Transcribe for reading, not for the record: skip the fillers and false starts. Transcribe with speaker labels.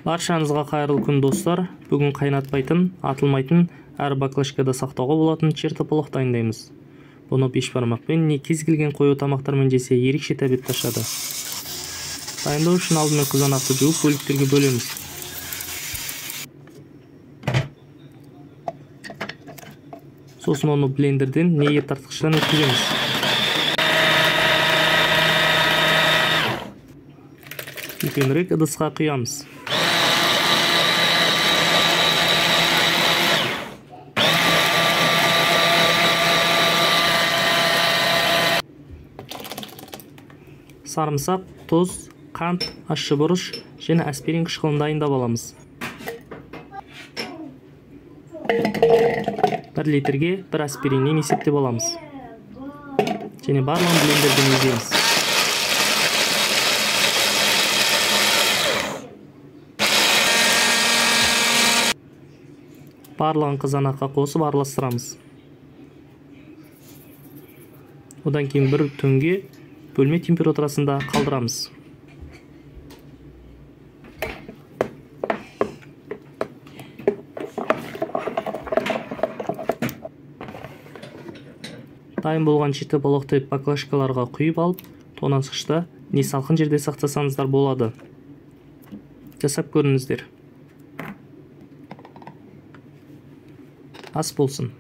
Speaker 1: Баршаңызға қайырлы күн, достар. Бүгін қайнатпайтын, атылмайтын, әр баклажкада сақтауға болатын чертополох дайындаймыз. Бұны бешбармақпен не кез келген қою тамақтармен жесе ерекше тәбет ашады. Дайындау үшін алдымен қызанақты жуып бөліктерге бөлеміз. Сосын оны блендерден не ет тартқыштан өткіземіз. Үлкенірек ыдысқа құямыз. Сарымсақ, тұз, қант, ащы бұрыш және аспирин қышқылын дайындап аламыз. 1 литрге 1 аспириннен есептеп аламыз. Және барлығын блендерден еземіз. Барлығын қызанаққа қосып араластырамыз. Одан кейін бір түнге бөлме температурасында қалдырамыз. Дайын болған чертополохты баклажкаларға құйып алып, тоңазытқышта не салқын жерде сақтасаңыздар болады. Жасап көріңіздер. Ас болсын.